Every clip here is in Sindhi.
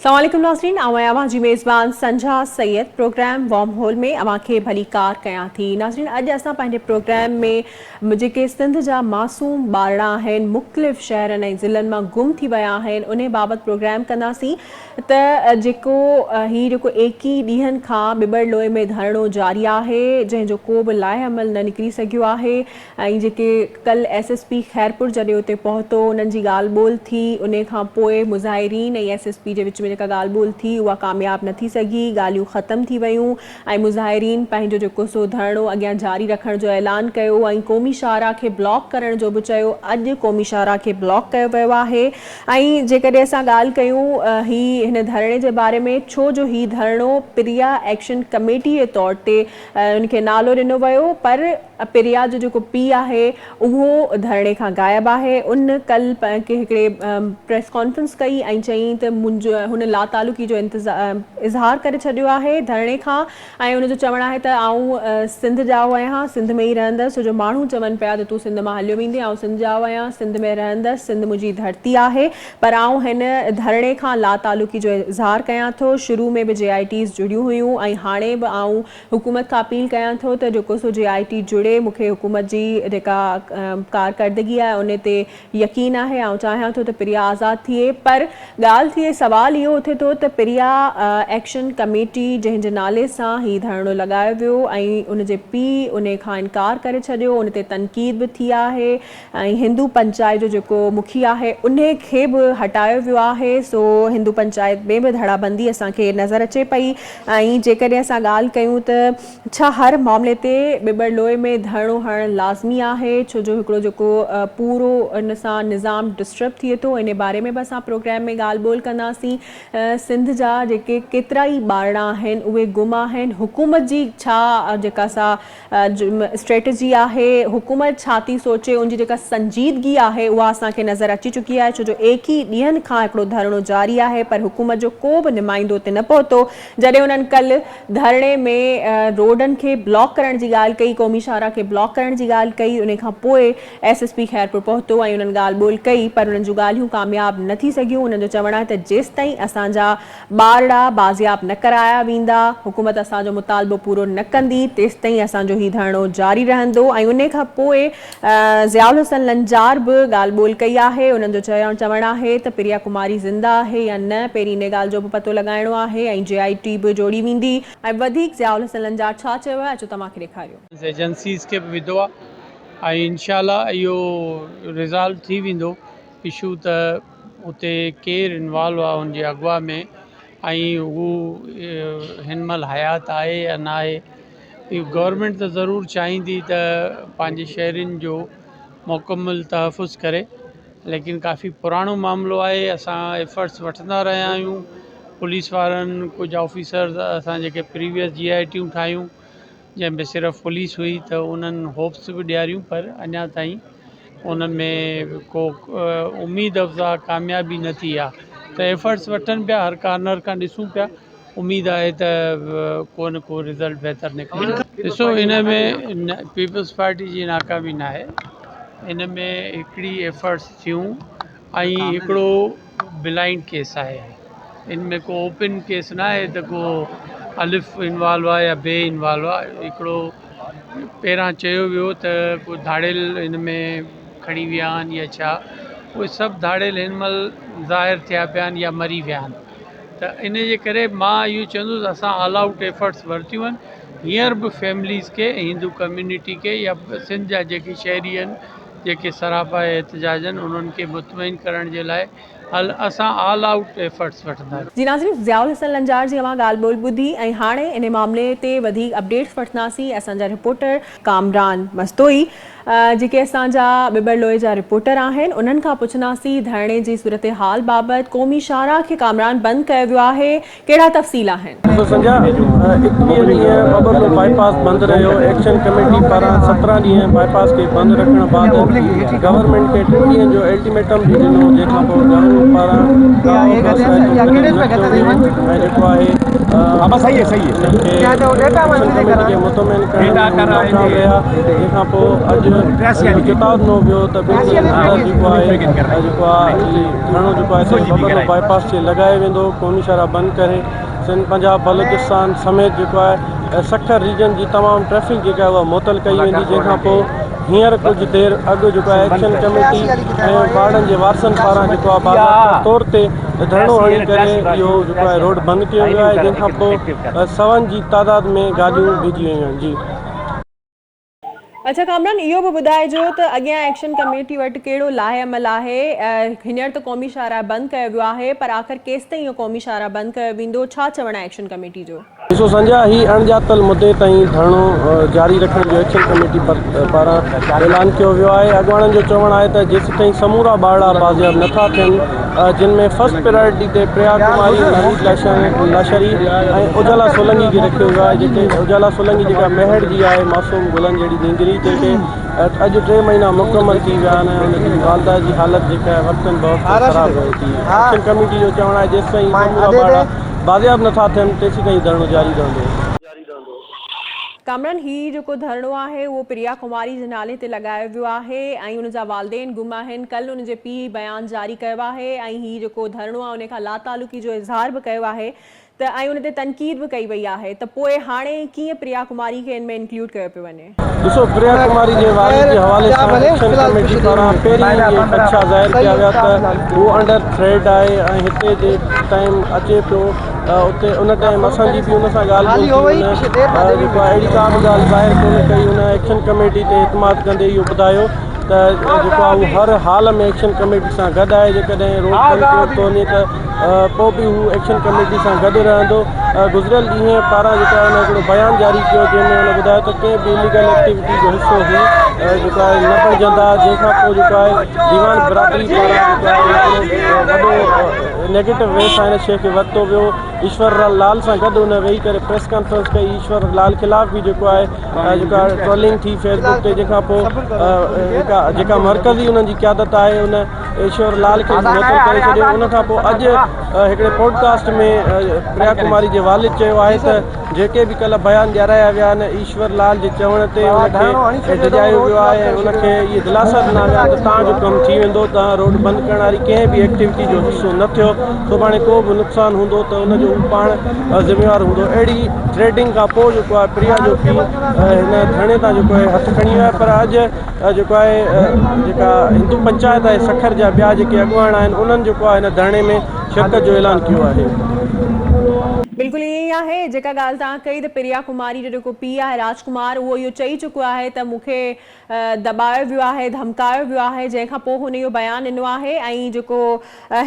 السلام عليڪم ناظرين آئون آهيان اوهان جي ميزبان سنجها سيد پروگرام وارم هول ۾ اوهان کي ڀليڪار ڪيان ٿي ناظرين اڄ اسان پنهنجي پروگرام ۾ جيڪي سنڌ جا معصوم ٻارڙا آهن مختلف شهرن ۽ ضلعن مان گم ٿي ويا آهن انهي بابت پروگرام ڪنداسين ته جيڪو هي جيڪو ايڪيهه ڏينهن کان ٻٻرلوئي ۾ ڌرڻو جاري آهي جنهن جو ڪو به لائحه عمل نه نڪري سگهيو آهي ۽ جيڪي ڪل ايس ايس پي خيرپور جڏهن اتي پهتو انهن جي ڳالهه ٻولهه ٿي انهي کان پوء مظاهرين ۽ ايس ايس پي جي وچ ۾ جيڪا ڳالهه ٻولهه ٿي اها ڪامياب نه ٿي سگهي ڳالهيون ختم ٿي ويون ۽ مظاهرين پنهنجو جيڪو سو ڌرڻو اڳيان جاري رکڻ جو اعلان ڪيو ۽ قومي شاهراهه کي بلاڪ ڪرڻ جو به چيو اڄ قومي شاهراهه کي بلاڪ ڪيو ويو آهي ۽ جيڪڏهن اسان ڳالهه ڪيون هي هن ڌرڻي جي باري ۾ ڇو جو هي ڌرڻو پريا ايڪشن ڪميٽي جي طور تي ان کي نالو ڏنو ويو پر پريا جو جيڪو پيء آهي اهو ڌرڻي کان غائب آهي ان ڪل هڪڙي پريس ڪانفرنس ڪئي ۽ چيائين ته منهنجو هن لاتعلقي جو اظهار ڪري ڇڏيو آهي ڌرڻي کان ۽ ان جو چوڻ آهي ته آئون سنڌ ڄائو آهيان سنڌ ۾ ئي رهندس ڇو جو ماڻهو چون پيا ته تون سنڌ مان هليو ويندين آئون سنڌ ڄائو آهيان سنڌ ۾ رهندس سنڌ منهنجي ڌرتي آهي پر آئون هن ڌرڻي کان لاتعلقي جو اظهار ڪيان ٿو شروع ۾ به جي آء ٽيز جڙيون هيون ۽ هاڻي به آئون حڪومت کان اپيل ڪيان ٿو ته جيڪو سو جي آء ٽي جڙي مون کي حڪومت جي جيڪا ڪارڪردگي آهي ان تي يقين آهي آئون چاهيان ٿو ته پريا آزاد ٿئي پر ڳالهه ٿئي سوال اهو اٿي ٿو ته پريا ايڪشن ڪميٽي جنهن جي نالي سان هي ڌرڻو لڳايو ويو ۽ ان جي پيء ان کان انڪار ڪري ڇڏيو ان تي تنقيد به ٿي آهي ۽ هندو پنچائت جو جيڪو مکي آهي انهي کي به هٽايو ويو آهي سو هندو پنچائت ۾ به ڌڙابندي اسان کي نظر اچي پئي ۽ جيڪڏهن اسان ڳالهه ڪيون ته ڇا هر معاملي تي ٻٻرلوئي ۾ ڌرڻو هڻڻ لازمي آهي ڇو جو هڪڙو جيڪو پورو ان سان نظام ڊسٽرب ٿئي ٿو انهي باري ۾ به اسان پروگرام ۾ ڳالهه ٻولهه ڪنداسين سنڌ جا جيڪي ڪيترائي ٻارڙا آهن اهي گم آهن حڪومت جي ڇا جيڪا سا اسٽريٽجي آهي، حڪومت ڇا ٿي سوچي، ان جي جيڪا سنجيدگي آهي اها اسان کي نظر اچي چڪي آهي ڇو جو ايڪيهه ڏينهن کان هڪڙو ڌرڻو جاري آهي پر حڪومت جو ڪو به نمائندو اتي نه پهتو جڏهن انهن ڪلهه ڌرڻي ۾ روڊن کي بلاڪ ڪرڻ جي ڳالهه ڪئي قومي شاهراهه کي بلاڪ ڪرڻ جي ڳالهه ڪئي ان کان پوء ايس ايس پي خيرپور پهتو ۽ انهن ڳالهه ٻولهه ڪئي پر انهن جون ڳالهيون ڪامياب نه ٿي سگهيون انهن جو چوڻ آهي ته جيستائين اسان جا ٻارڙا بازياب نه ڪرايا ويندا، حڪومت اسان جو مطالبو پورو نه ڪندي تيستائين اسان جو هي ڌرڻو جاري رهندو ۽ انهي کان پوء ضياء الحسن لنجار به ڳالهه ٻولهه ڪئي آهي، انهن جو چوڻ آهي ته پريا ڪماري زنده آهي يا نه پهرين انهي ڳالهه جو به پتو لڳائڻو آهي ۽ جي آء ٽي به جوڙي ويندي. ۽ وڌيڪ ضياء الحسن لنجار ڇا چيو آهي اچو توهان کي ڏيکاريون. ايجنسيز کي به وڌو آهي ۽ انشاء الله اهو ريزالو ٿي ويندو اشو ته اتي ڪير انوالو آ ان جي اغوا ۾ ۽ هو هن مهل حيات آهي يا نه آهي اهو گورنمينٽ ته ضرور چاهيندي ته پنهنجي شهرين جو مڪمل تحفظ ڪري ليڪن ڪافي پراڻو معاملو آهي اسان ايفرٽس وٺندا رهيا آهيون پوليس وارن ڪجهه آفيسرز اسان جيڪي پريويس جي آء ٽيون ٺاهيون جنهن ۾ صرف پوليس هئي ته انهن هوپس به ڏياريون پر اڃا تائين ان ۾ ڪو اميد افزا ڪاميابي نه ٿي آهي ته ايفرٽس وٺن پيا هر ڪارنر کان ڏسون پيا اميد آهي ته ڪو نه ڪو رزلٽ بهتر نڪرندو. ڏسو ان ۾ پيپلز پارٽي جي ناڪامي ناهي ان ۾ هڪڙي ايفرٽس ٿيون ۽ هڪڙو بلائنڊ ڪيس آهي ان ۾ ڪو اوپن ڪيس نه آهي ته ڪو الف انوالو آهي يا بي انوالو آهي هڪڙو پهريان چيو ويو ته ڪو ڌاڙيل ان ۾ کڻي ويا آهن يا ڇا اهي سڀ ڌاڙيل هن مهل ظاهر ٿيا پيا آهن يا مري ويا آهن ته ان جي ڪري مان اهو چوندس اسان آل آئوٽ ايفرٽس ورتيون آهن هينئر به فيمليز کي هندو ڪميونٽي کي يا سنڌ جا جيڪي شهري آهن جيڪي سراپا احتجاج آهن انهن کي مطمئن ڪرڻ جي لاء هل اسان آل آئوٽ ايفرٽس وٺنداسين. جي ناظرين ضياء الحسن لنجار جي اوهان ڳالهه ٻولهه ٻڌي ۽ هاڻي انهي معاملي تي وڌيڪ اپڊيٽس وٺنداسين اسان جا رپورٽر ڪامران مستوئي جيڪي اسان جا ٻٻرلوئي جا رپورٽر آهن انهن کان پڇنداسين ڌرڻي جي صورتحال بابت قومي شاهراهه کي ڪامران بند ڪيو ويو آهي ڪهڙا تفصيل آهن؟ ڏسو سنجا، ايڪويهه ڏينهن ٻٻرلو باء پاس بند رهيو، ايڪشن ڪميٽي پاران 17 ڏينهن باء پاس کي بند رکڻ بعد گورنمينٽ کي ٽن ڏينهن جو الٽيميٽم به ڏنو، جنهن کانپوء گورنمينٽ. گروپ پاران ڪا به اثرائتو قدم نه کنيو ويو ۽ جيڪو آهي انهن کي ايڪشن ڪميٽي کي مطمئن ڪرڻ ۾ هو ناڪام رهيا جنهن کان پوء اڄ اهو چتاء ڏنو ويو ته ٻن ڏينهن اندر جيڪو آهي جيڪو آهي هي ڌرڻو جيڪو آهي سو ٻٻرلو باء پاس تي لڳايو ويندو قومي شاهراهه بند ڪري سنڌ پنجاب بلوچستان سميت جيڪو آهي سکر ريجن جي تمام ٽريفڪ جيڪا آهي اها معطل ڪئي ويندي جنهن کان پوء هينئر ڪجهه دير اڳ جيڪو آهي ايڪشن ڪميٽي ۽ ٻارڙن جي وارثن پاران جيڪو آهي باضابطه طور تي ڌرڻو هڻي ڪري اهو جيڪو آهي روڊ بند ڪيو ويو آهي جنهن کان پوء سون جي تعداد ۾ گاڏيون بيهجي ويون آهن جي. اڇا ڪامران اهو به ٻڌائجو ته اڳيان ايڪشن ڪميٽي وٽ ڪهڙو لاهه عمل آهي هينئر ته قومي شاهراهه بند ڪيو ويو آهي پر آخر ڪيستائين اهو قومي شاهراهه بند ڪيو ويندو ڇا چوڻ آهي ايڪشن ڪميٽي جو. ڏسو سنجا هي اڻڄاتل مدي تائين ڌرڻو جاري رکڻ جو ايڪشن ڪميٽي پاران اعلان ڪيو ويو آهي اڳواڻن جو چوڻ آهي ته جيسيتائين سمورا ٻارڙا بازياب نٿا ٿين جن ۾ فرسٽ پرائرٽي تي پريا ڪماري، نويد لاشاري ۽ اجالا سولنگي کي رکيو ويو آهي جيڪي اجالا سولنگي جيڪا ميهڙ جي آهي معصوم گلن جهڙي نينگري جنهن کي اڄ ٽي مهينا مڪمل ٿي ويا آهن ۽ ان جي والده جي حالت جيڪا آهي وقتن بوقت خراب رهي ٿي ايڪشن ڪميٽي جو چوڻ آهي جيستائين سمورا ٻارڙا بازياب نٿا ٿين تيسيتائين ڌرڻو جاري رهندو. ڪامران هي جيڪو ڌرڻو آهي اهو پريا ڪماري جي نالي تي لڳايو ويو آهي ۽ ان جا والدين گم آهن ڪلهه ان جي پيء بيان جاري ڪيو آهي ۽ هي جيڪو ڌرڻو آهي ان کان لاتعلقي جو اظهار به ڪيو آهي ته ۽ ان تي تنقيد به ڪئي وئي آهي ته پوء هاڻي ڪيئن پريا ڪماري کي ان ۾ انڪلوڊ ڪيو پيو وڃي. ڏسو پريا ڪماري جي والد جي حوالي سان ايڪشن ڪميٽي پاران پهرين ئي اهي خدشا ظاهر ڪيا ويا ته هو انڊر ٿريٽ آهي ۽ هتي جي ٽائيم اچي پيو اتي ان ٽائيم اسان جي به ان سان ڳالهه ٻولهه ٿي ان جيڪو آهي اهڙي ڪا به ڳالهه ظاهر ڪونه ڪئي ان ايڪشن ڪميٽي تي اعتماد ڪندي اهو ٻڌايو ته جيڪو آهي هو هر حال ۾ ايڪشن ڪميٽي سان گڏ آهي جيڪڏهن روڊ بند ڪيو ٿو وڃي ته پوء به هو ايڪشن ڪميٽي سان گڏ رهندو. گذريل ڏينهن پاران جيڪو آهي ان هڪڙو بيان جاري ڪيو جنهن ۾ هن ٻڌايو ته ڪنهن به اليگل ايڪٽيوٽي جو حصو هو جيڪو آهي نه بڻجندا جنهن کان پوء جيڪو آهي ديوان برادري پاران جيڪو آهي هڪڙو وڏو نيگيٽو وي سان هن شيء کي ورتو ويو ايشور لال سان گڏ هن ويهي ڪري پريس ڪانفرنس ڪئي ايشور لال خلاف به جيڪو آهي جيڪا ٽرولنگ ٿي فيس بڪ تي جنهن کان پوء جيڪا جيڪا مرڪزي انهن جي قيادت آهي ان ايشور لال کي به معطل ڪري ڇڏيو ان کان پوء اڄ هڪڙي پوڊ ڪاسٽ ۾ پريا ڪماري جي والد چيو آهي ته جيڪي به ڪلهه بيان ڏيارايا ويا آهن ايشور لال جي چوڻ تي ان کي ڊڄايو ويو آهي ۽ ان کي اهي دلاسا ڏنا ويا آهن ته توهان جو ڪم ٿي ويندو توهان روڊ بند ڪرڻ واري ڪنهن به ايڪٽيوٽي جو حصو نه ٿيو سڀاڻي ڪو به نقصان هوندو ته ان جو هو پاڻ ذميوار هوندو اهڙي ٿريڊنگ کان پوء جيڪو آهي پريا جو پيء هن ڌرڻي تان جيڪو آهي هٿ کڻي ويو آهي پر اڄ جيڪو آهي جيڪا هندو پنچائت آهي سکر جا ٻيا جيڪي اڳواڻ آهن انهن جيڪو آهي هن ڌرڻي ۾ شرڪت جو اعلان ڪيو آهي. بلڪل ائين ئي آهي جيڪا ڳالهه توهان ڪئي ته پريا ڪماري جو جيڪو پيء آهي راج ڪمار اهو اهو چئي چڪو آهي ته مون کي دٻايو ويو آهي ڌمڪايو ويو آهي جنهن کان پوء هن اهو بيان ڏنو آهي ۽ جيڪو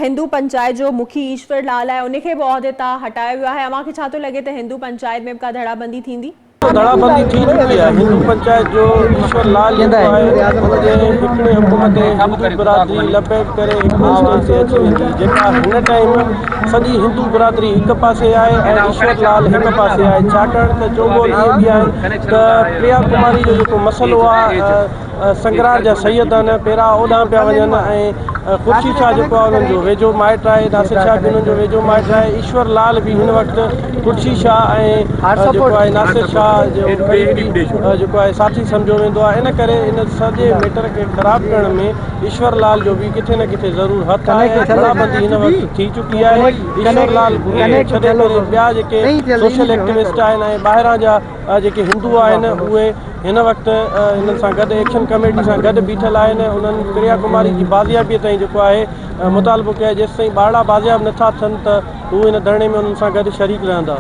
هندو پنچائت جو مکي ايشور لال آهي ان کي به عهدي تان هٽايو ويو آهي اوهان کي ڇا ٿو لڳي ته هندو پنچائت ۾ به ڪا ڌڙابندي ٿيندي؟ ڌڙابندي ٿي چڪي آهي هندو پنچائت جو ايشور لال جيڪو آهي ان جي هڪڙي حڪم تي هندو برادري لبيڪ ڪري هڪڙي اسٽيج تي اچي ويندي جيڪا هن ٽائيم سڄي هندو برادري هڪ پاسي آهي ۽ ايشور لال هڪ پاسي آهي ڇاڪاڻ ته چوٻول اهي به آهن ته پريا ڪماري جو جيڪو مسئلو آهي سنگرار جا سيد آهن پيرا اوڏانهن پيا وڃن ۽ خورشيد شاهه جيڪو آهي انهن جو ويجهو مائٽ آهي ناصر شاهه به انهن جو ويجهو مائٽ آهي ايشور لال به هن وقت خورشيد شاهه ۽ جيڪو آهي ناصر شاهه جو قريبي جيڪو آهي ساٿي سمجهيو ويندو آهي ان ڪري ان سڄي ميٽر کي خراب ڪرڻ ۾ ايشور لال جو به ڪٿي نه ڪٿي ضرور هٿ آهي ۽ ڌڙابندي هن وقت ٿي چڪي آهي ايشور لال گروپ کي ڇڏي ڪري ٻيا جيڪي سوشل ايڪٽيوسٽ آهن ۽ ٻاهران جا جيڪي هندو آهن اهي هن وقت انهن سان گڏ ايڪشن ڪميٽي سان گڏ بيٺل آهن انهن پريا ڪماري جي بازيابي تائين جيڪو آهي مطالبو ڪيو آهي جيستائين ٻارڙا بازياب نٿا ٿين ته هو هن ڌرڻي ۾ انهن سان گڏ شريڪ رهندا.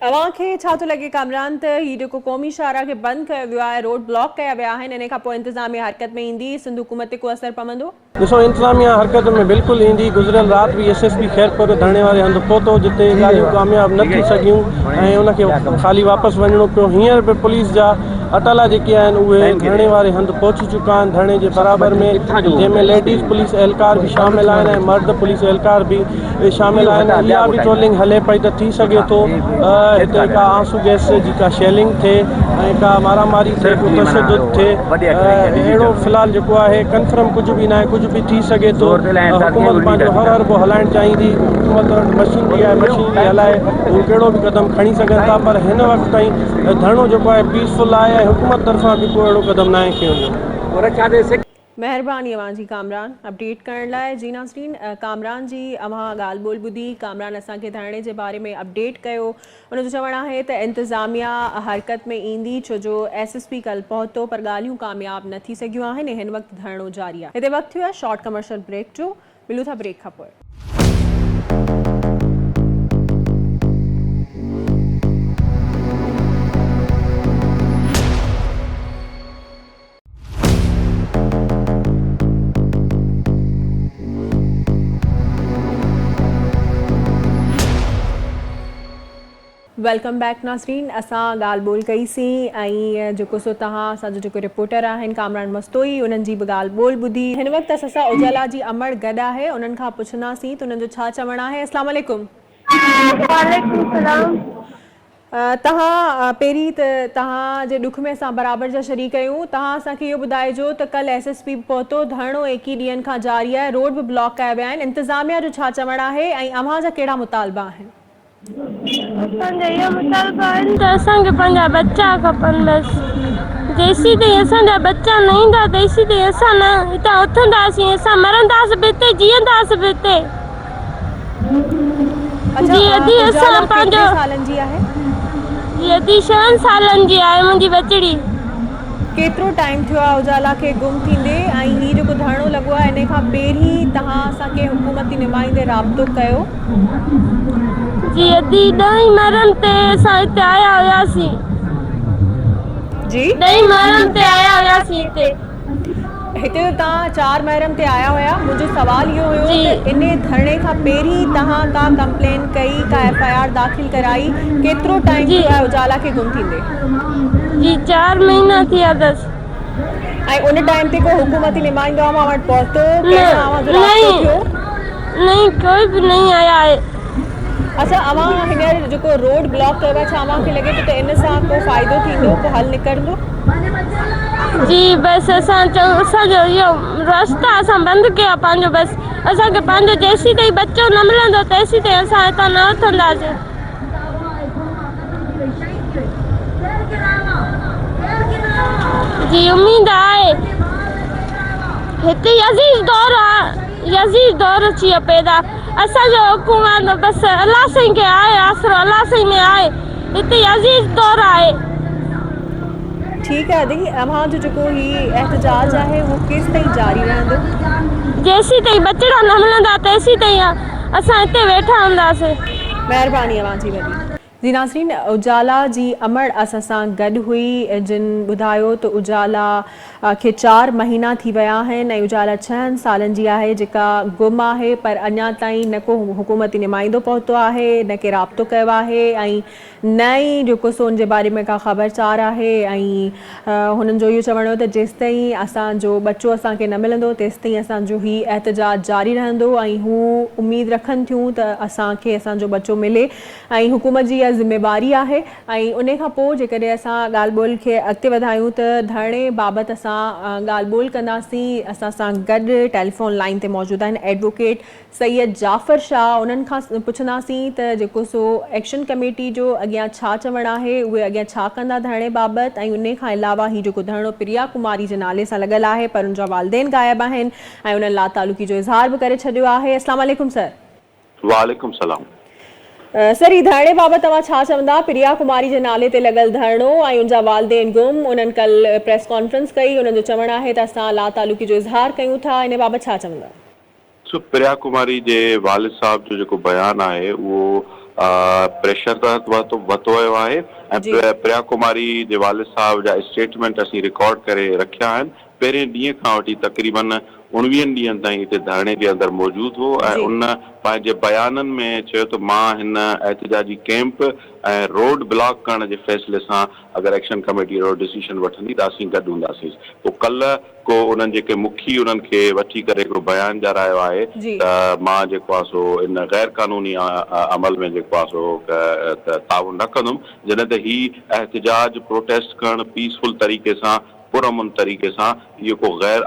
اوهان کي ڇا ٿو لڳي ڪامران ته هي جيڪو قومي شاهراهه کي بند ڪيو ويو آهي روڊ بلاڪ ڪيا ويا آهن انهي کان پوء انتظاميه حرڪت ۾ ايندي سنڌ حڪومت تي ڪو اثر پوندو؟ ڏسو انتظاميا حرڪت ۾ بلڪل ايندي، گذريل رات به ايس ايس پي خيرپور ڌرڻي واري هنڌ پهتو جتي ڳالهيون ڪامياب نه ٿي سگهيون ۽ ان کي خالي واپس وڃڻو پيو، هينئر به پوليس جا اٽالا جيڪي آهن اهي ڌرڻي واري هنڌ پهچي چڪا آهن ڌرڻي جي برابر ۾ جنهن ۾ ليڊيز پوليس اهلڪار به شامل آهن ۽ مرد پوليس اهلڪار به شامل آهن اها به ٽرولنگ هلي پئي ته ٿي سگهي ٿو هتي ڪا آنسو گئس جي ڪا شيلنگ ٿئي ۽ ڪا مارا ماري ٿئي ڪو تشدد ٿئي اهڙو في الحال جيڪو آهي ڪنفرم ڪجهه به ناهي ڪجهه به ٿي سگهي ٿو حڪومت پنهنجو هر حربو هلائڻ چاهيندي حڪومت وٽ مشينري آهي مشينري هلائي هو ڪهڙو به قدم کڻي سگهن ٿا پر هن وقت تائين ڌرڻو جيڪو آهي پيس فل آهي ۽ حڪومت طرفان به ڪو اهڙو قدم ناهي کنيو ويو. مهرباني اوهان جي ڪامران اپڊيٽ ڪرڻ لاء جي ناظرين ڪامران جي اوهان ڳالهه ٻولهه ٻڌي ڪامران اسان کي ڌرڻي جي باري ۾ اپڊيٽ ڪيو ان جو چوڻ آهي ته انتظاميا حرڪت ۾ ايندي ڇو جو ايس ايس پي ڪل پهتو پر ڳالهيون ڪامياب نه ٿي سگهيون آهن ۽ هن وقت ڌرڻو جاري آهي. هتي وقت ٿيو آهي شارٽ ڪمرشل بريڪ جو ملون ٿا بريڪ کان پوء. Welcome back ناظرين اسان ڳالهه ٻولهه ڪئي سين ۽ جيڪو سو توهان اسان جو جيڪو رپورٽر آهن ڪامران مستوئي انهن جي به ڳالهه ٻولهه ٻڌي هن وقت اسان سان اجالا جي امڙ گڏ آهي انهن کان پڇنداسين ته انهن جو ڇا چوڻ آهي اسلام عليڪم. وعليڪم السلام. توهان پهرين ته توهان جي ڏک ۾ اسان برابر جا شريڪ آهيون. توهان اسان کي اهو ٻڌائجو ته ڪل ايس ايس پي به پهتو، ڌرڻو ايڪيهه ڏينهن کان جاري آهي، روڊ به بلاڪ ڪيا ويا آهن، انتظاميا جو ڇا چوڻ آهي ۽ اوهان جا ڪهڙا مطالبا آهن؟ اسان جا اهي مطالبا آهن ته اسان کي پنهنجا ٻچا کپن بس جيسيتائين اسان جا ٻچا نه ايندا تيسيتائين اسان نه هتان اٿنداسين اسان مرنداسين به هتي جيئنداسين به هتي. اڇا جي ادي اجالا اسان پنهنجو ڪيتري سالن جي آهي؟ جي ادي ڇهن سالن جي آهي منهنجي ٻچڙي. ڪيترو ٽائيم ٿيو آهي اجالا کي گم ٿيندي ۽ هي جيڪو ڌرڻو لڳو آهي انهي کان پهرين توهان سان ڪنهن حڪومتي نمائندي رابطو ڪيو؟ جي ادي ڏهين محرم تي اسان هتي آيا هياسين. جي. ڏهين محرم تي آيا هياسين هتي. هتي ته توهان چار محرم تي آيا هيا، منهنجو سوال اهو هيو ته انهي ڌرڻي کان پهرين توهان ڪا ڪمپلين ڪئي، ڪا ايف I R داخل ڪرائي، ڪيترو ٽائيم ٿيو آهي اجالا کي گم ٿيندي؟ جي چار مهينا ٿيا اٿس. ۽ ان ٽائيم تي ڪو حڪومتي نمائندو اوهان وٽ پهتو، ڪنهن سان اوهان جو رابطو ٿيو؟ نهين ڪوئي به نهين آيا آهي. اڇا اوهان هينئر جيڪو روڊ بلاڪ ڪيو آهي ڇا اوهان کي لڳي ٿو ته ان سان ڪو فائدو ٿيندو ڪو حل نڪرندو؟ جي بس اسان چئون اسان جو اهو رستا اسان بند ڪيو آهي پنهنجو بس اسان کي پنهنجو جيسين تائين ٻچو نه ملندو تيسين تائين اسان هتان نه اٿنداسين. جي اميد آهي هتي عزيز دور يزيد دور ٿي ويو پيدا اسان جو حڪومت بس الله سائين کي آهي آسرو الله سائين ۾ آهي هتي يزيد دور آهي. ٺيڪ آهي ادي اوهان جو جيڪو هي احتجاج آهي اهو ڪيستائين جاري رهندو؟ جيسيتائين ٻچڙا نه ملندا تيسيتائين اسان هتي ويٺا هونداسين. مهرباني اوهان جي وڏي. جي ناظرين اجالا جي امڙ اسان سان گڏ هئي جن ٻڌايو ته اجالا کي چار مهينا ٿي ويا آهن ۽ اجالا ڇهن سالن جي آهي جيڪا گم آهي پر اڃا تائين نه ڪو حڪومتي نمائندو پهتو آهي نه ڪي رابطو ڪيو آهي ۽ نه ئي جيڪو سو ان جي باري ۾ ڪا خبر چار آهي ۽ هنن جو اهو چوڻ هو ته جيستائين اسان جو ٻچو اسان کي نه ملندو تيستائين اسان جو هي احتجاج جاري رهندو ۽ هو اميد رکن ٿيون ته اسان کي اسان جو ٻچو ملي ۽ حڪومت جي اها ذميواري آهي ۽ انهي کان پوء جيڪڏهن اسان ڳالهه ٻولهه کي اڳتي وڌايون ته ڌرڻي بابت اسان ڳالهه ٻولهه ڪنداسين اسان سان گڏ ٽيليفون لائين تي موجود آهن ايڊووڪيٽ سيد جعفر شاهه انهن کان پڇنداسين ته جيڪو سو ايڪشن ڪميٽي جو اڳيان ڇا چوڻ آهي اهي اڳيان ڇا ڪندا ڌرڻي بابت ۽ انهي کان علاوه هي جيڪو ڌرڻو پريا ڪماري جي نالي سان لڳل آهي پر ان جا والدين غائب آهن ۽ انهن لاتعلقي جو اظهار به ڪري ڇڏيو آهي اسلام عليڪم سر. وعليڪم سلام. سر هي ڌرڻي بابت توهان ڇا چوندا پريا ڪماري جي نالي تي لڳل ڌرڻو ۽ ان جا والدين گم انهن ڪل پريس ڪانفرنس ڪئي انهن جو چوڻ آهي ته اسان لاتعلقي جو اظهار ڪيون ٿا ان بابت ڇا چوندا. سو پريا ڪماري جي والد صاحب جو جيڪو بيان آهي اهو پريشر تحت ورتو ويو آهي ۽ پريا ڪماري جي والد صاحب جا اسٽيٽمينٽ اسين رڪارڊ ڪري رکيا آهن. پهرين ڏينهن کان وٺي تقريبن اڻويهن ڏينهن تائين هتي ڌرڻي جي اندر موجود هو ۽ ان پنهنجي بيانن ۾ چيو ته مان هن احتجاجي ڪئمپ ۽ روڊ بلاڪ ڪرڻ جي فيصلي سان اگر ايڪشن ڪميٽي اهڙو ڊسيشن وٺندي ته اسين گڏ هونداسين. پوء ڪلهه ڪو انهن جيڪي مکي انهن کي وٺي ڪري هڪڙو بيان ڄارايو آهي ته مان جيڪو آهي سو ان غير قانوني عمل ۾ جيڪو آهي سو تعاون نه ڪندم جڏهن ته هي احتجاج پروٽيسٽ ڪرڻ پيس فل طريقي سان پرامن طريقي سان اهو ڪو غير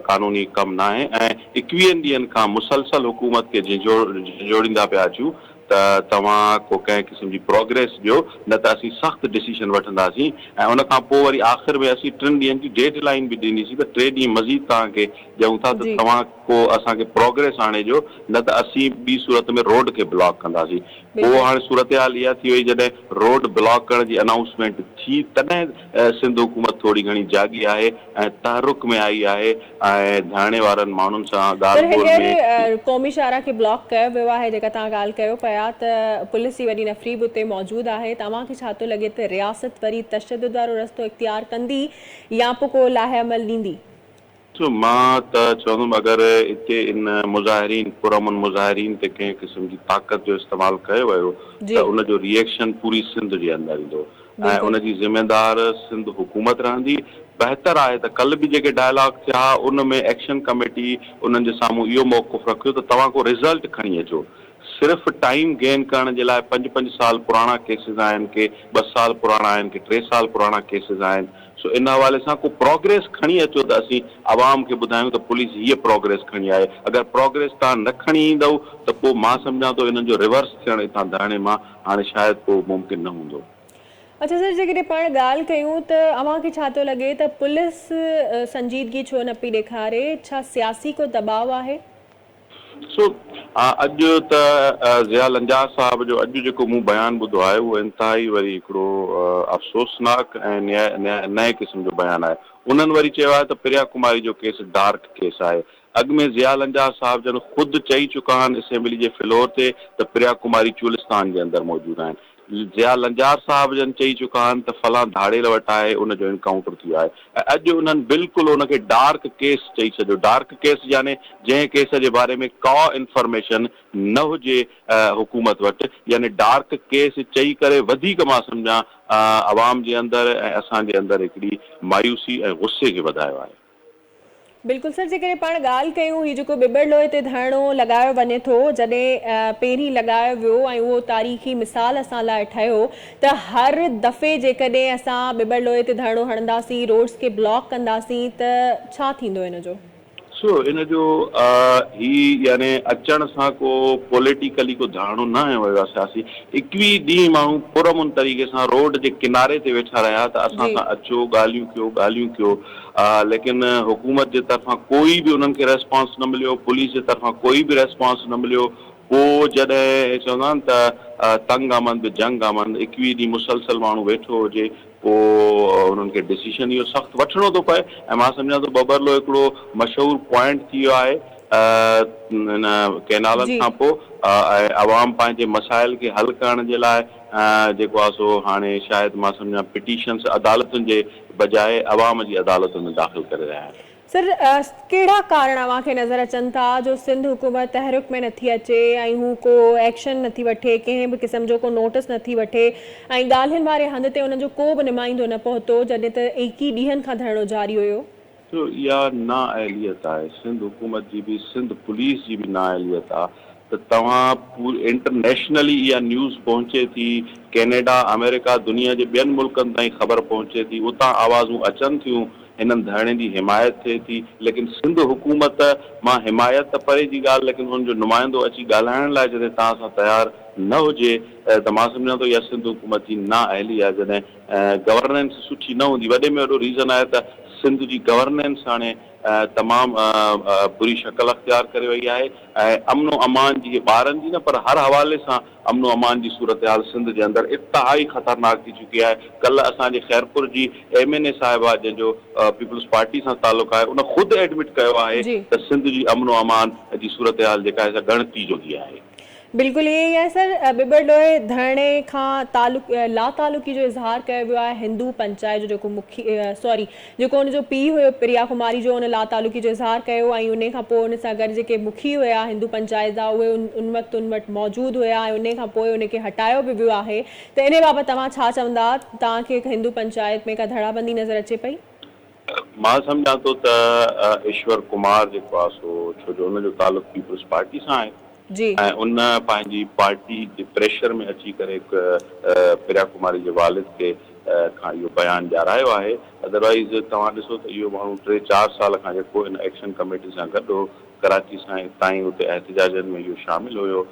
قانوني ڪم ناهي ۽ ايڪويهن ڏينهن کان مسلسل حڪومت کي جهنجهوڙيندا پيا اچون ته توهان ڪو ڪنهن قسم جي پروگريس ڏيو نه ته اسين سخت ڊسيشن وٺنداسين ۽ ان کان پوء وري آخر ۾ اسين ٽن ڏينهن جي ڊيڊ لائين به ڏنيسين ته ٽي ڏينهن مزيد توهان کي ڏيون ٿا ته توهان ڪو اسان کي پروگريس آڻي ڏيو نه ته اسين ٻي صورت ۾ روڊ کي بلاڪ ڪنداسين. پوء هاڻي صورتحال اها ٿي وئي جڏهن روڊ بلاڪ ڪرڻ جي انائونسمينٽ ٿي تڏهن سنڌ حڪومت ٿوري گهڻي جاڳي آهي ۽ تحرڪ ۾ آئي آهي ۽ ڌرڻي وارن ماڻهن سان سر ڳالهه ٻولهه ۾. هينئر قومي شاهراهه کي بلاڪ ڪيو ويو آهي جيڪا توهان ڳالهه ڪيو پيا ته پوليس جي وڏي نفري به اتي موجود آهي ته اوهان کي ڇا ٿو لڳي ته رياست وري تشدد وارو رستو اختيار ڪندي يا پوء ڪو لاهه عمل ڏيندي؟ سو مان ته چوندم اگر اتي ان مظاهرين پرامن مظاهرين تي ڪنهن قسم جي طاقت جو استعمال ڪيو ويو ته ان جو ري ايڪشن پوري سنڌ جي اندر ايندو ۽ ان جي ذميدار سنڌ حڪومت رهندي. بهتر آهي ته ڪلهه به جيڪي ڊائلاگ ٿيا ان ۾ ايڪشن ڪميٽي انهن جي سامهون اهو موقف رکيو ته توهان ڪو رزلٽ کڻي اچو صرف ٽائيم گين ڪرڻ جي لاء پنج پنج سال پراڻا ڪيسز آهن ڪي ٻه سال پراڻا آهن ڪي ٽي سال پراڻا ڪيسز آهن سو ان حوالي سان ڪو پروگريس کڻي اچو ته اسين عوام کي ٻڌايون ته پوليس هيء پروگريس کڻي آهي اگر پروگريس توهان نه کڻي ايندؤ ته پوء مان سمجهان ٿو انهن جو ريورس ٿيڻ اتان ڌرڻي مان هاڻي شايد پوء ممڪن نه هوندو. اڇا سر جيڪڏهن پاڻ ڳالهه ڪيون ته اوهان کي ڇا ٿو لڳي ته پوليس سنجيدگي ڇو نه پئي ڏيکاري ڇا سياسي ڪو دٻاء آهي؟ سو اڄ ته ضياء لنجار صاحب جو اڄ جيڪو مون بيان ٻڌو آهي اهو انتهائي وري هڪڙو افسوسناڪ ۽ نئين قسم جو بيان آهي. انهن وري چيو آهي ته پريا ڪماري جو ڪيس ڊارڪ ڪيس آهي. اڳ ۾ ضياء لنجار صاحب جن خود چئي چڪا آهن اسيمبلي جي فلور تي ته پريا ڪماري چولستان جي اندر موجود آهن. ضياء لنجار صاحب جن چئي چڪا آهن ته فلان ڌاڙيل وٽ آهي ان جو انڪائونٽر ٿي ويو آهي ۽ اڄ انهن بلڪل ان کي ڊارڪ ڪيس چئي ڇڏيو ڊارڪ ڪيس يعني جنهن ڪيس جي باري ۾ ڪا انفارميشن نه هجي حڪومت وٽ يعني ڊارڪ ڪيس چئي ڪري وڌيڪ مان سمجهان عوام جي اندر ۽ اسان جي اندر هڪڙي مايوسي ۽ غصي کي وڌايو آهي. بلڪل سر جيڪڏهن پاڻ ڳالهه ڪيون هي جيڪو ٻٻرلوء تي ڌرڻو لڳايو وڃي ٿو جڏهن پهرين لڳايو ويو ۽ اهو تاريخي مثال اسان لاء ٺهيو ته هر دفعي جيڪڏهن اسان ٻٻرلوء تي ڌرڻو هڻنداسين روڊس کي بلاڪ ڪنداسين ته ڇا ٿيندو ان جو؟ سو ان جو هي يعني اچڻ سان ڪو پوليٽيڪلي ڪو ڌرڻو نه هنيو ويو آهي سياسي ايڪويهه ڏينهن ماڻهو پرامن طريقي سان روڊ جي ڪناري تي ويٺا رهيا ته اسان سان اچو ڳالهيون ڪيو ڳالهيون ڪيو ليڪن حڪومت جي طرفان ڪوئي به انهن کي ريسپانس نه مليو، پوليس جي طرفان ڪوئي به ريسپانس نه مليو، پوء جڏهن چوندا آهن ته تنگ آمد به جنگ آمد، ايڪويهه ڏينهن مسلسل ماڻهو ويٺو هجي پوء انهن کي ڊسيشن اهو سخت وٺڻو ٿو پئي ۽ مان سمجهان ٿو ٻٻرلو هڪڙو مشهور پوائنٽ ٿي ويو آهي ان ڪئنالن کان پوء ۽ عوام پنهنجي مسائل کي حل ڪرڻ جي لاء جيڪو آهي سو هاڻي شايد مان سمجهان پٽيشنس عدالتن جي بجاء عوام جي عدالتن ۾ داخل ڪري رهيا آهن. سر ڪهڙا ڪارڻ اوهان کي نظر اچن ٿا جو سنڌ حڪومت تحرڪ ۾ نٿي اچي ۽ هو ڪو ايڪشن نٿي وٺي ڪنهن به قسم جو ڪو نوٽس نٿي وٺي ۽ ڳالهين واري هنڌ تي انهن جو ڪو به نمائندو نه پهتو جڏهن ته ايڪيهه ڏينهن کان ڌرڻو جاري هيو. سو اها نااهليت آهي سنڌ حڪومت جي به سنڌ پوليس جي به نااهليت آهي ته توهان انٽرنيشنلي اها نيوز پهچي ٿي، ڪينيڊا، آمريڪا، دنيا جي ٻين ملڪن تائين خبر پهچي ٿي، اتان آوازون اچن ٿيون، هنن ڌرڻي جي حمايت ٿئي ٿي، ليڪن سنڌ حڪومت مان حمايت ته پري جي ڳالهه ليڪن ان جو نمائندو اچي ڳالهائڻ لاء جڏهن توهان سان تيار نه هجي ته مان سمجهان ٿو اها سنڌ حڪومت جي نااهلي آهي، جڏهن گورننس سٺي نه هوندي، وڏي ۾ وڏو ريزن آهي ته سنڌ جي گورننس هاڻي تمام بري شڪل اختيار ڪري وئي آهي ۽ امن و امان جي ٻارن جي نه پر هر حوالي سان امن و امان جي صورتحال سنڌ جي اندر انتهائي خطرناڪ ٿي چڪي آهي ڪلهه اسان جي خيرپور جي ايم اين اي صاحبه جنهن جو پيپلز پارٽي سان تعلق آهي ان خود ايڊمٽ ڪيو آهي ته سنڌ جي امن و امان جي صورتحال جيڪا آهي سا ڳڻتي جوڳي آهي. بلڪل ائين ئي آهي سر ٻٻرلوء ڌرڻي کان تعلق لا تعلقي جو اظهار ڪيو ويو آهي هندو پنچائت جو جيڪو مکي سوري جيڪو ان جو پيء هيو پريا ڪماري جو ان لا تعلقي جو اظهار ڪيو ۽ انهي کان پوء ان سان گڏ جيڪي مکي هيا هندو پنچائت جا اهي ان وقت ان وٽ موجود هيا ۽ انهي کان پوء ان کي هٽايو به ويو آهي ته انهي بابت توهان ڇا چوندا توهان کي هندو پنچائت ۾ ڪا ڌڙابندي نظر اچي پئي؟ مان سمجهان ٿو ته ايشور ڪمار جيڪو آهي سو ڇو جو ان جو تعلق پيپلز پارٽي سان آهي ۽ ان پنهنجي پارٽي جي پريشر ۾ اچي ڪري پريا ڪماري جي والد کي کان اهو بيان ڏيارايو آهي ادروائيز توهان ڏسو ته اهو ماڻهو ٽي چار سال کان جيڪو ان ايڪشن ڪميٽي سان گڏ هو ڪراچي سان تائين اتي احتجاجن ۾ اهو شامل هيو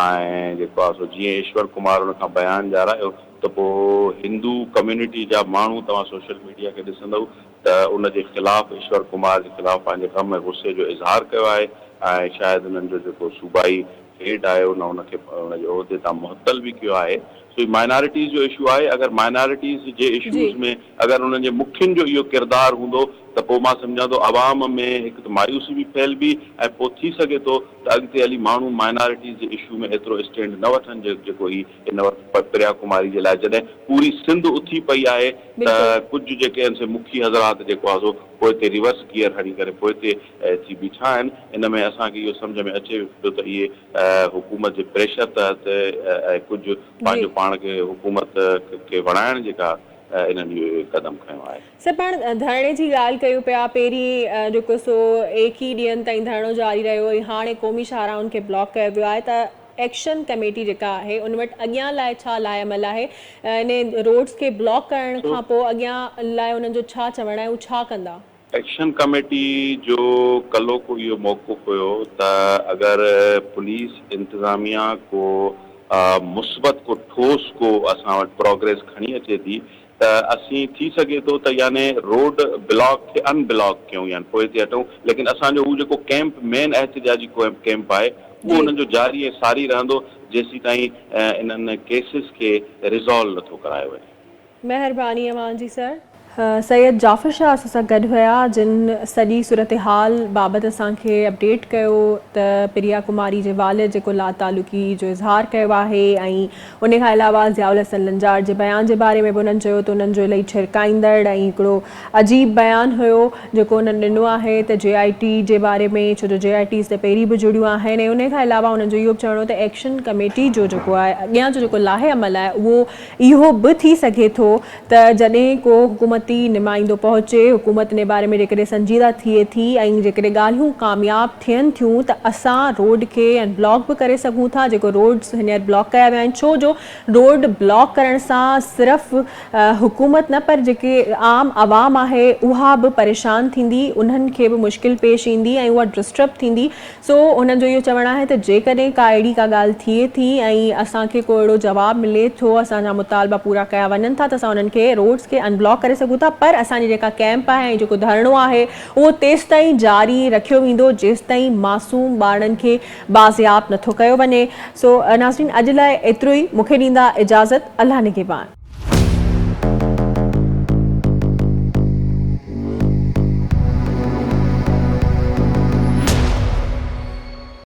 ۽ جيڪو آهي سو جيئن ايشور ڪمار ان کان بيان ڏيارايو ته پوء هندو ڪميونٽي جا ماڻهو توهان سوشل ميڊيا کي ڏسندؤ ته ان جي خلاف ايشور ڪمار جي خلاف پنهنجي غم ۽ غصي جو اظهار ڪيو آهي ۽ شايد انهن جو جيڪو صوبائي هيڊ آهي ان ان کي ان جي عهدي تان معطل به ڪيو آهي سو هي مائنارٽيز جو اشو آهي اگر مائنارٽيز جي اشوز ۾ اگر انهن جي مکين جو اهو ڪردار هوندو ته پوء مان سمجهان ٿو عوام ۾ هڪ ته مايوسي به ڦهلبي ۽ پوء ٿي سگهي ٿو ته اڳتي هلي ماڻهو مائنارٽيز جي اشو ۾ ايترو اسٽينڊ نه وٺن جيڪو هي هن وقت پريا ڪماري جي لاء جڏهن پوري سنڌ اٿي پئي آهي ته ڪجهه جيڪي آهن سي مکي حضرات جيڪو آهي سو پوئتي ريورس گيئر هڻي ڪري پوئتي ٿي بيٺا آهن ان ۾ اسان کي اهو سمجهه ۾ اچي پيو ته اهي حڪومت جي پريشر تحت ۽ ڪجهه پنهنجو پاڻ کي حڪومت کي وڻائڻ جيڪا انهن اهو قدم کنيو آهي. سر پاڻ ڌرڻي جي ڳالهه ڪيون پيا پهرين جيڪو سو ايڪيهه ڏينهن تائين ڌرڻو جاري رهيو ۽ هاڻي قومي شاهراهن کي بلاڪ ڪيو ويو آهي ته ايڪشن ڪميٽي جيڪا آهي ان وٽ اڳيان لاء ڇا لاء عمل آهي انهي روڊس کي بلاڪ ڪرڻ کان پوء اڳيان لاء انهن جو ڇا چوڻ آهي هو ڇا ڪندا؟ ايڪشن ڪميٽي جو ڪلهوڪو اهو موقف هيو ته اگر پوليس انتظاميا ڪو مثبت ڪو ٺوس ڪو اسان وٽ پروگريس کڻي اچي ٿي ته اسين ٿي سگهي ٿو ته يعني روڊ بلاڪ کي ان بلاڪ ڪيون يعني پوئتي هٽون ليڪن اسان جو هو جيڪو ڪيمپ مين احتجاجي ڪيمپ آهي اهو انهن جو جاري ۽ ساري رهندو جيسيتائين انهن ڪيسز کي ريزالو نٿو ڪرايو وڃي. مهرباني اوهان جي سر. سيد جعفر شاهه اسان سان گڏ هيا جن سڄي صورتحال بابت اسان کي اپڊيٽ ڪيو ته پريا ڪماري جي والد جيڪو لاتعلقي جو اظهار ڪيو آهي ۽ ان کان علاوه ضياء الحسن لنجار جي بيان جي باري ۾ به انهن چيو ته انهن جو الائي ڇرڪائيندڙ ۽ هڪڙو عجيب بيان هيو جيڪو انهن ڏنو آهي ته جي آء ٽي جي باري ۾ ڇو جو جي آء ٽيز ته پهرين به جڙيون آهن ۽ ان کان علاوه انهن جو اهو به چوڻ هو ته ايڪشن ڪميٽي جو جيڪو آهي اڳيان جو جيڪو لاهي عمل آهي اهو اهو به ٿي سگهي ٿو ته جڏهن ڪو حڪومتي نمائندو پهچي، حڪومت ان باري ۾ جيڪڏهن سنجيده ٿئي ٿي ۽ جيڪڏهن ڳالهيون ڪامياب ٿين ٿيون ته اسان روڊ کي ان بلاڪ به ڪري سگهون ٿا جيڪو روڊز هينئر بلاڪ ڪيا ويا آهن ڇو جو روڊ بلاڪ ڪرڻ سان صرف حڪومت نه پر جيڪي عام عوام آهي اها به پريشان ٿيندي انهن کي به مشڪل پيش ايندي ۽ اها ڊسٽرب ٿيندي سو انهن جو اهو چوڻ آهي ته جيڪڏهن ڪا اهڙي ڪا ڳالهه ٿئي ٿي ۽ اسان کي ڪو اهڙو جواب ملي ٿو اسان جا مطالبا پورا ڪيا وڃن ٿا ته اسان انهن کي روڊز کي ان بلاڪ ڪري سگهون ٿا پر اسان جي جيڪا ڪئمپ آهي ۽ جيڪو ڌرڻو آهي اهو تيستائين جاري رکيو ويندو جيستائين معصوم ٻارڙن کي بازياب نٿو ڪيو وڃي سو ناظرين اڄ لاء ايترو ئي مون کي ڏيندا اجازت الله نگهبان.